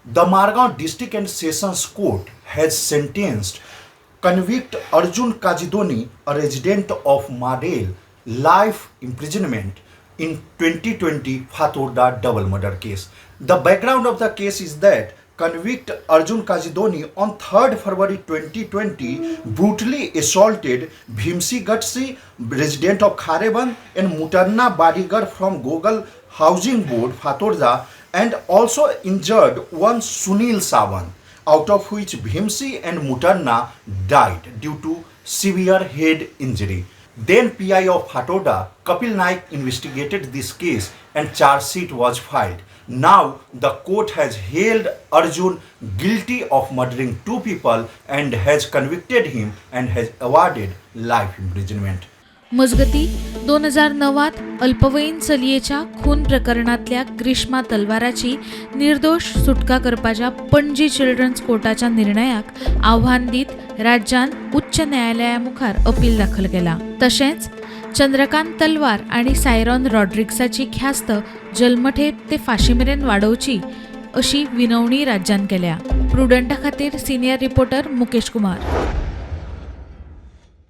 The Margao District and Sessions Court has sentenced convict Arjun Kajidoni, a resident of Madel, life imprisonment in 2020 Fatorda double murder case. The background of the case is that convict Arjun Kajidoni on 3rd February 2020 brutally assaulted Bhimsi Gatsi, resident of Khareban, and Mutarna Barigar from Gogol Housing Board, Fatorda, and also injured one Sunil Sawan, out of which Bhimsi and Mutarna died due to severe head injury. Then PI of Fatorda, Kapil Naik, investigated this case and charge sheet was filed. Now the court has held Arjun guilty of murdering two people and has convicted him and has awarded life imprisonment. मजगती, 2009त अल्पवयीन चलयेच्या खून प्रकरणांतल्या ग्रीष्मा तलवाराची निर्दोश सुटका करपाच्या Panaji children's कोर्टाच्या निर्णयाक आव्हान दीत राज्यान उच्च न्यायालया मुखार अपील दाखल केला. तशेंच चंद्रकांत तलवार आनी सायरॉन रॉड्रिक्साची ख्यास्त जल्मठेप ते फांशी मेरेन वाडोवची अशी विनवणी राज्यान केल्या. प्रुडंटा खातीर सिनियर रिपोर्टर मुकेश कुमार.